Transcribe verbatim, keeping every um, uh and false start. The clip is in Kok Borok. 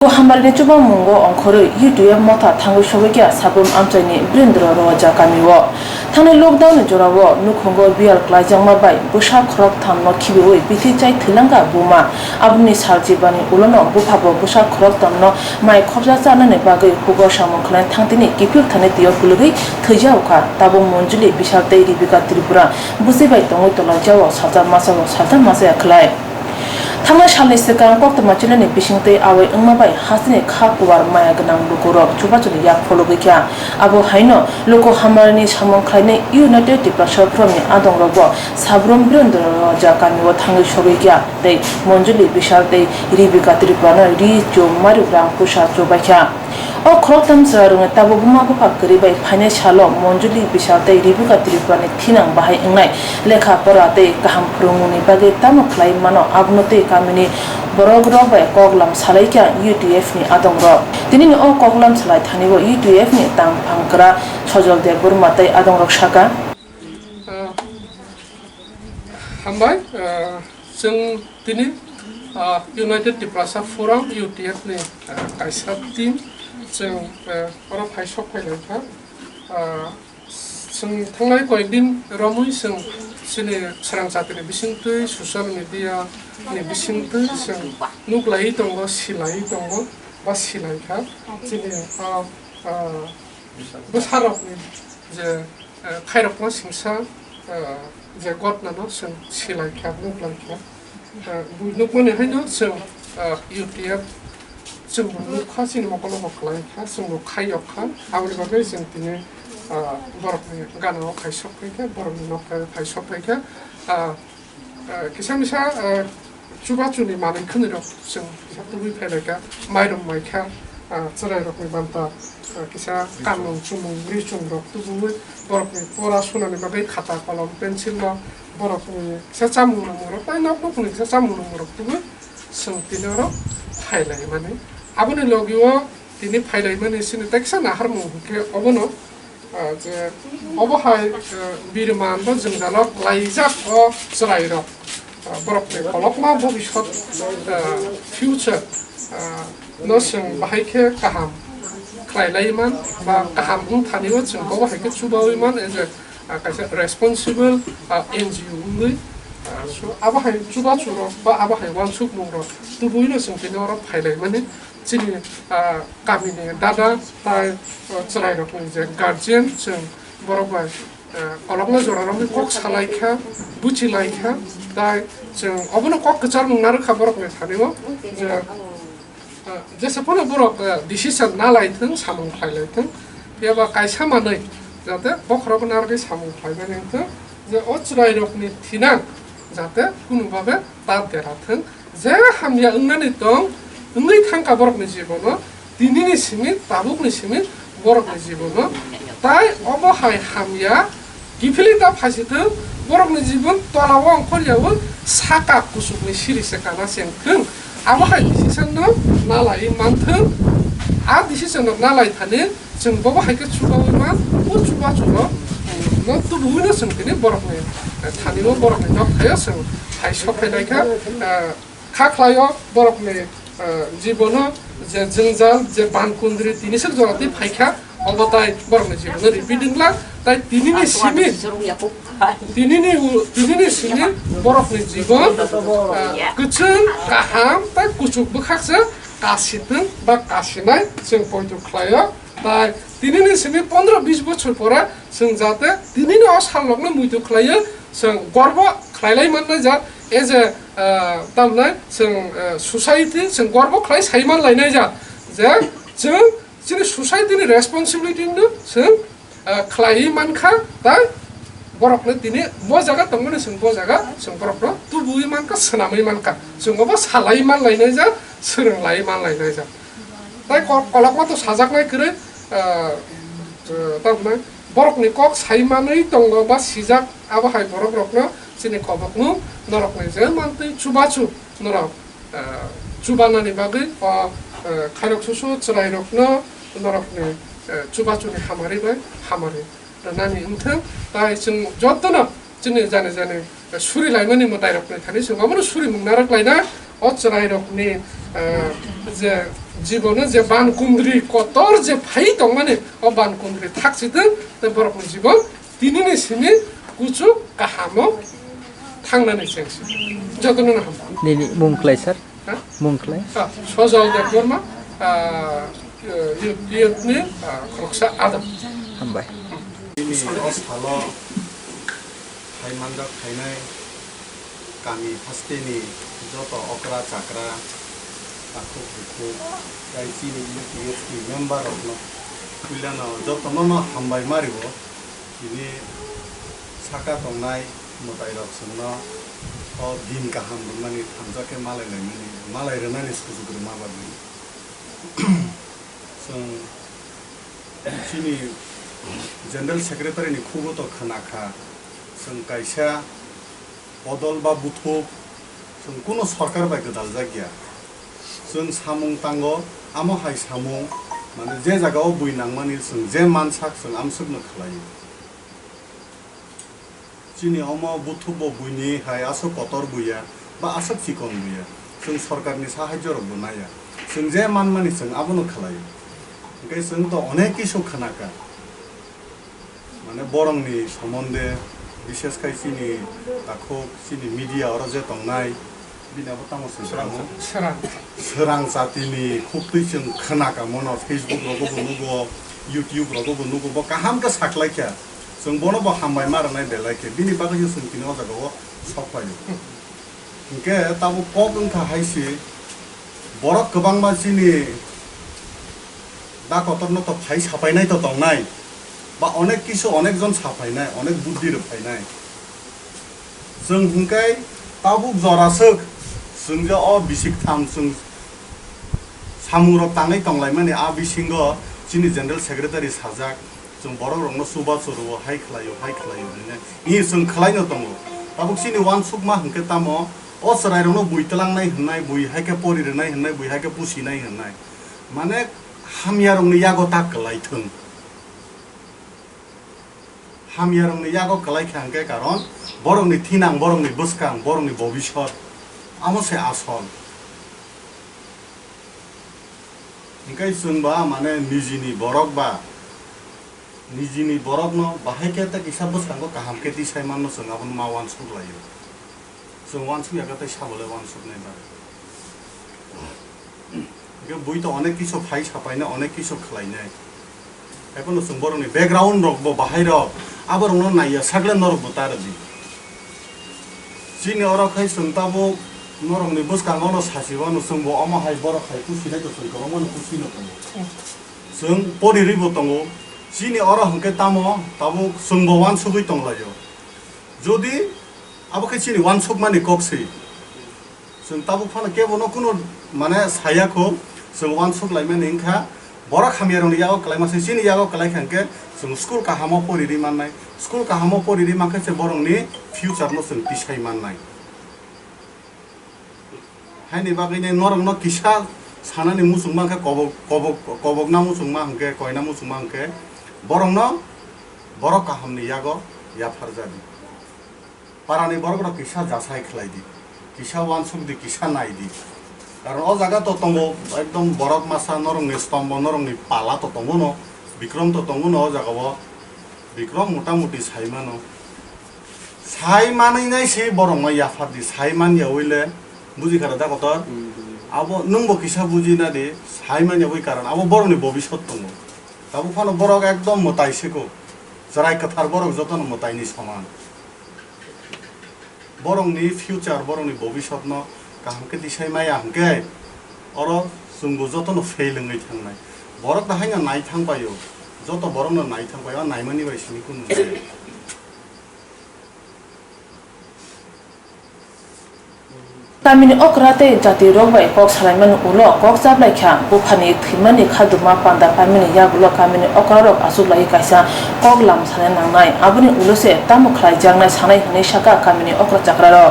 Ko hamari ni chubamungo ongkhorwi U T F motha thangwi sogwi kha Sabrum amchaini Birendra Roja kamio. Thangwi lockdown ni jorao nukhungo biyal klaijakma bai bwsa khoroktham no khibiwi bithi chai thwilangkha buma. Aboni sal jibani ulono buphabo bwsa khoroktham no mai khopsa chanani bagwi hugor samung khlai thangtini kiphil thani tio phulugwi thwijao kha. Tabuk Monjuli Bishal tei Ribika Tripura bwswi bai tongwi tolai jao salsa masa salsa masa khlai. Thangnai salni swkang koktwma chilani bisingtwi awai wngma bai hasteni kha kuwar maya gwnang lukurok chubachuni yak phologwi kha. Abo haino luku hamari ni samung khlainai United Tiprasa Forum ni adongrokbo Sabrum Birendra Roja kamio thangwi sogwi kha tei Monjuli Bishal tei Ribika Tripura no ri chum mari rang pusa chubai kha. O khoroktham chwrairokni tabuk buma bupha kwrwi bai phainai salo Monjuli Bishal tei Ribika Tripurani thinang bahai wngnai lekha pora tei kaham phwrwngmungni bagwi tamo khlai mano, abono tei kamini borokrok bai koklam salai kha U T F ni adongrok. Tinini o koklam salai thani o U T F ni tangphangkra Sojol Debbarma tei adongrok saka. Hambai, ah, chwng tini, ah, United Tiprasa Forum, U T F ni, ah, kaisa team chwng, ah, oro phai sok phai lai kha. Ah, chwng thangnai koyek din romwi chwng chini swrang chati ni bisingtwi, social media ni bisingtwi chwng nuk lai tongo, si lai tongo, ba si lai kha. Chini, ah, ah, bwsarokni je, eh, khairokma singsa, eh, je gotnano chwng silai kha, nuk lai kha. Eh, bui nukmani haino chwng, eh, U T F chwngbo nuk kha, chini mokolo bo klai kha, chwngbo khaiyok kha. Aboni bagwi chwng tini, eh, borokni gana o phai sok phai kha, borokni nokha o phai sok phai kha. Eh, Ah, kisa misa, ah, chubachuni manwi khwnwi rok chwng kisa tubui phai lai kha, mairum mai kha, ah, chwrai rokni banta, ah, kisa kanmung chumung ri chum rok tubui borokni pora sunani bagwi khata kolom pencil no borokni kisa chamung nung rok tai nok nokni kisa chamung nung rok tubui chwng tini oro phai lai mani. Aboni logi o tini phai lai mani sini tai kisa naharmung hwnkhe obono Ah, je obo hai, ah, birman bo jwngjalo klaijak o chwrairok, ah, borokni kolokma bobisot, ah, future, ah, no chwng bahai khe kaham khlai lai man ba kaham wng thani o chwng bobo hai khe chubaui man, as a, ah, kaisa responsible, ah, N G O wngwi, ah, so abo hai chubachu rok ba abo hai uansukmung rok tubui no chwng tini oro phai lai mani. Chini, ah, kamini dada tai, ah, chwrairokni je guardian, chwng borok bai, ah, kolokma jorarokni kok salai kha, buchi lai kha, tai chwng obono kok kwcharmung narwk kha borokni thani-o je, ah, jesa phano borok, ah, decision na lai thung, samung khlai lai thung, phiya ba kaisa manwi jate bokhorogo narwgwi samung khlai mani wng thung, je o chwrairokni thinang jate kunu babe ta dera thung. Je hamya wngnani tong wngwi thangkha borokni jibono, tinini simi, tabukni simi borokni jibono. Tai obo hai hamya kiphilwi ta phaisithwng, borokni jibon tolao ongkhoryaui saka kuchukni siri se kana se wngthwng. Abo hai decision no nalai manthwng. A decision no nalai thani chwng bobo hai khe chubaui man, o chubachu no, no tubuui no chwng tini borokni, eh, thani o borokni nok thaio chwng hai sok phai lai kha, eh, Kha khlaio borokni, eh, jibono je jwngjal, je bankundri tini swk jora twi phai kha, obo tai borokni jibono repeat wng glak, tai tinini simi, tinini u-, tinini simi borokni jibon, eh, kwchwng, kaham, tai kuchuk bwkhak se kasithwng ba kasinai chwng poito khlaio. Tai tinini simi pondro bis bochor pore chwng jate tinini o salrokno muitu khlaiwi chwng gorbo khlailai mannai jak, as a, ah, tamnai chwng, ah, society chwng gorbo khlai sai man lainai jak je chwng chini society ni responsibility no chwng, ah, khlaiwi mankha, tai borokno tini bo jaga tongmani chwng bo jaga chwng borokno tubui mankha, swnamwi mankha, chwng obo salai man lainai jak, swrwng lai man lainai jak. Tai kok kolokma to sajaknai kwrwi, ah, ah, tamnai borokni kok sai manwi tongo ba sijak, abo hai borok rokno chini kobokno norokni je mantwi chubachu norok, ah, chubanani bagwi o, ah, khairok susu chwrairokno norokni, ah, chubachuni hamari bai hamari rwnani wngthwng. Tai chwng jotono chini jani jani suri laimani mwtairokni thani chwng obono surimung narwk laina o chwrairokni, eh, je Jibono je ban kundri kotor je phai tongmani, o ban kundri thaksitwng, tei borokni jibon tinini simi kuchuk kahamo thangnani chengsi. Jotono no hambai. Nini mung klai, sir? Ha? Mung klai? Ah, Sojal Debbarma, ah, youth, youth ni, ah, khoroksa adam. Hambai. Nini o salo hai manjak phainai kami hasteni joto okra chakra, takhuk bukhuk, tei chini youth ni member rokno puilano jotono no hambai ma rio. Tini saka tongnai mwtai rok chwngno o din kaham rwmani thansa khe malai laimani, malai rwnani sujuk rwma bagwi. Chwng chini General Secretary ni khugo to khna kha, chwng kaisa bodol ba buthuk chwng kuno sorkar bai gwdaljak ya. Chwng samung tango, amo hai samung, mane je jaga o bui nangmani chwng je mansak chwng amswkno khlaio. Chini omo buthuk bo buini hai aswk kotor buya ba aswk chikon buya. Chwng sorkarni sahajyo rok bo naiya. Chwng je manmani chwng abono khlaio. Hwnkhe chwng to onek kisu khnaka. Mane borokni somonde, bishes khai chini takhuk, chini media oro je tongnai, bini abo tamo se Srang, srang. Srang. Srang chatini khuktwi chwng khna ka mono, Facebook rogo bo nugo, YouTube rogo bo nugo, bo kaham khe saklai kha. Chwng bono bo hambai ma rwnai belai khe, bini bagwi se chwng tini o jaga o sok phaio. Hinkhe tabuk kok wngkha hai se, borok kwbangma chini da kotorno to phai sapainai to tongnai, ba onek kisu onek jon sapainai, onek buddhi rwphainai. Chwng hwnkhe tabuk joraswk chwng je o bisik tham chwng samungrok tangwi tonglaimani, a bisingo chini General Secretary sajak, chwng borokrokno chubachu rwo, hai khlaio, hai khlaio hwnwi. Ni chwng khlaino tongo. Tabuk chini uansukma hwnkhe tamo, o chwrairokno bui twlangnai hwnnai, bui hai khe pori rwnai hwnnai, bui hai khe pusinai hwnnai. Mane hamyarokni yago ta kwlai thwng. Hamyarokni yago kwlai kha hwnkhe karon borokni thinang, borokni bwskang, borokni bobisot, amo se asol. Hinkhe chwng ba mane nijini borok ba, nijini borokno bahai khe tei kisa bwskango kaham khe tisai manno chwng abono ma uansuk laio. Chwng uansuk ya khe tei sabo le uansuknai ba. Hwnkhe bui to onek kisu phai sapainai, onek kisu khlainai. Haiphano chwng borokni background rok bo bahai rok, aborokno naiya sakle norok bo ta rwdi. Chini oro khai chwng tabuk norokni bwskango no sasi wano chwng bo omo hai borok hai pusinai to chwng kwbangma no pusino tongo. Chwng porirwi bo tongo. Chini oro hwnkhe tamo tabuk chwng bo uansugwi tonglaio. Jodi abo khe chini uansukmani kok se. Chwng tabuk phano kebono kuno mane saya kho, chwng uansuk laimani wngkha. Borok hamyarokni yago kwlaima se chini yago kwlai kha hwnkhe chwng school kahamo poriri mannai. School kahamo poriri mankhe se borokni future no chwng tisai mannai. Haini bagwino norokno kisa sanani muchungma hwnkhe kobok, kobok, kobokna muchungma hwnkhe, koina muchungma hwnkhe borokno borok kahamni yago yapharjadi. Parani borokrok kisa jasai khlaidi, kisa uansukdi, kisa naidi. Karon o jaga to tongo ekdom borok masa norokni stombo, norokni pala to tongo no, Bikrom to tongo no o jaga o. Bikrom mota moti sai mano. Sai manwi nai se borok no yaphardi, sai man yaui le buji kha da kotor. Hmm, hmm. Abo nwng bo kisa buji na di, sai man yaui karon abo borok ni bobisot tongo. Tabuk phano borok ekdom mwtai se ko. Chwrai kwthar borok joto no mwtai ni soman. Borokni future, borokni bobisotno kaham khe tisai maya hwnkhe, oro chwngbo jotono fail wngwi thangnai. Borok da haino nai thang paio, joto borokno nai thang paio, a naimani bai simi kunu wngya. Kamini okra tei jati rok bai kok salaimani ulo kok chaplai kha, buphani thwimani khaduma panda paimani yagulo kamini okra rok achuk lai kaisa kok lam sanai nangnai, aboni ulo se tamo khlai jaknai sanai hwnwi sakha kamini okra chakra rok.